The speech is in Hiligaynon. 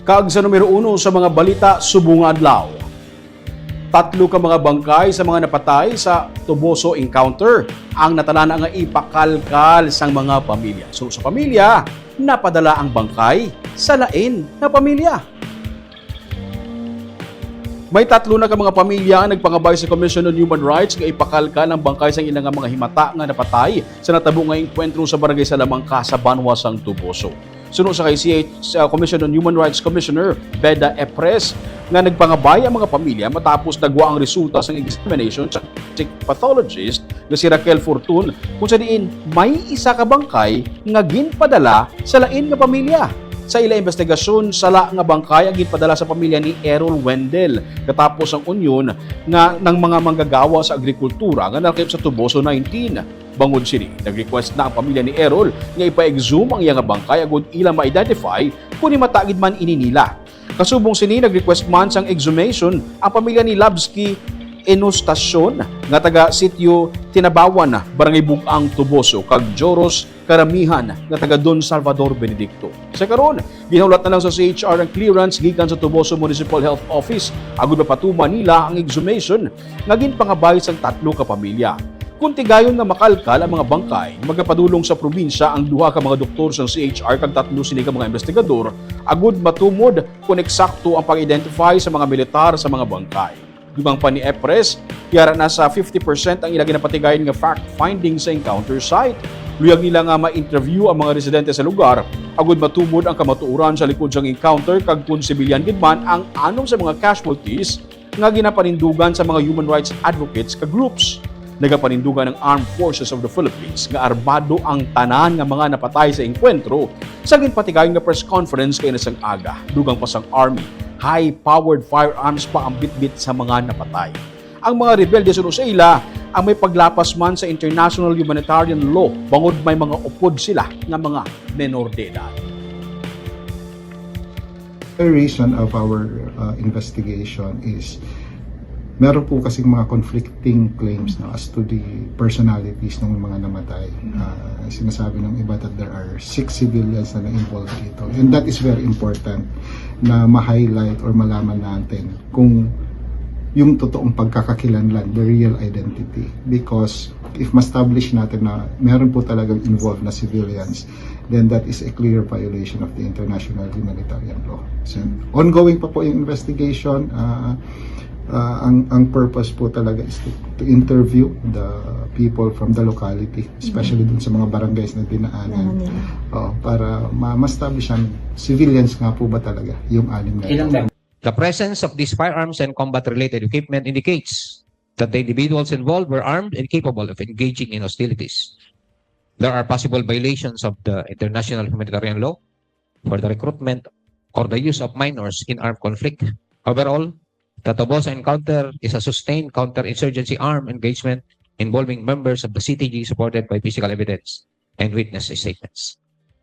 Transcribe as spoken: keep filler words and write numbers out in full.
Kag sa numero uno sa mga balita subong nga adlaw, tatlo ka mga bangkay sa mga napatay sa Toboso encounter ang natalana nga ipakalkal sang mga pamilya. So, sa pamilya, napadala ang bangkay sa lain nga pamilya. May tatlo na ka mga pamilya ang nagpangabay sa Commission on Human Rights nga ipakalkal ang bangkay sang ila nga mga himata nga napatay sa natabo nga engkwentro sa Barangay Salamanca sa banwa sang Toboso. Suno sa kay C H, sa Commission on Human Rights Commissioner Beda Epres nga nagpangabay ang mga pamilya matapos nagwa ang resulta sang examination sa forensic pathologist nga si Raquel Fortun, kung sa diin may isa ka bangkay nga ginpadala sa lain nga pamilya. Sa ila investigasyon, sala nga bangkay ang ginpadala sa pamilya ni Errol Wendell, katapos ang unyon nga ng mga manggagawa sa agrikultura nga nalakip sa Toboso nineteen. Bangod sini, nag-request na ang pamilya ni Errol nga ipa-exhume ang iya nga bangkay agud ila ma-identify kon himata gid man ini nila. Kasubong sini, nag-request man sang exhumation ang pamilya ni Labsky Enostacion nga taga Sitio Tinabawan, Barangay Bug-ang, Toboso, kag Joros Karamihan nga taga Don Salvador Benedicto. Sa karon, ginahulat na lang sa C H R ang clearance gikan sa Toboso Municipal Health Office agud mapatuman nila ang exhumation nga ginpangabay sang tatlo ka pamilya. Kung tigayon nga makalkal ang mga bangkay, magapadulong sa probinsya ang duha ka mga doktor sang C H R kag tatlo sini ka mga investigador agud matumod kon eksakto ang pag-identify sa mga militar sa mga bangkay. Gumang pa ni Epres, yara na sa fifty percent ang ila ginapatigayon nga fact-finding sa encounter site. Luyag nila nga ma-interview ang mga residente sa lugar agud matumod ang kamatuoran sa likod sang encounter kag kon sibilyan gid man ang anom sa mga casualties nga ginapanindugan sa mga human rights advocates kag groups. Nagapanindugan ang Armed Forces of the Philippines nga armado ang tanan nga mga napatay sa engkwentro sa ginpatigayon nga press conference kaina sang aga. Dugang pa sang Army, high-powered firearms pa ang bitbit sa mga napatay. Ang mga rebelde suno sa ila ang may paglapas man sa international humanitarian law bangod may mga upod sila nga mga menor de edad. The reason of our uh, investigation is meron po kasing mga conflicting claims na as to the personalities ng mga namatay. Uh, sinasabi ng iba that there are six civilians na na-involved dito. And that is very important na ma-highlight or malaman natin kung yung totoong pagkakakilanlan, the real identity. Because if ma-establish natin na meron po talagang involved na civilians, then that is a clear violation of the international humanitarian law. So, ongoing pa po yung investigation. Uh, uh, ang, ang purpose po talaga is to, to interview the people from the locality, especially dun sa mga barangays na dinaanan. Uh, para ma-establish ang civilians nga po ba talaga yung anim na ito. The presence of these firearms and combat-related equipment indicates that the individuals involved were armed and capable of engaging in hostilities. There are possible violations of the international humanitarian law for the recruitment or the use of minors in armed conflict. Overall, the Toboso encounter is a sustained counter-insurgency armed engagement involving members of the C T G supported by physical evidence and witness statements.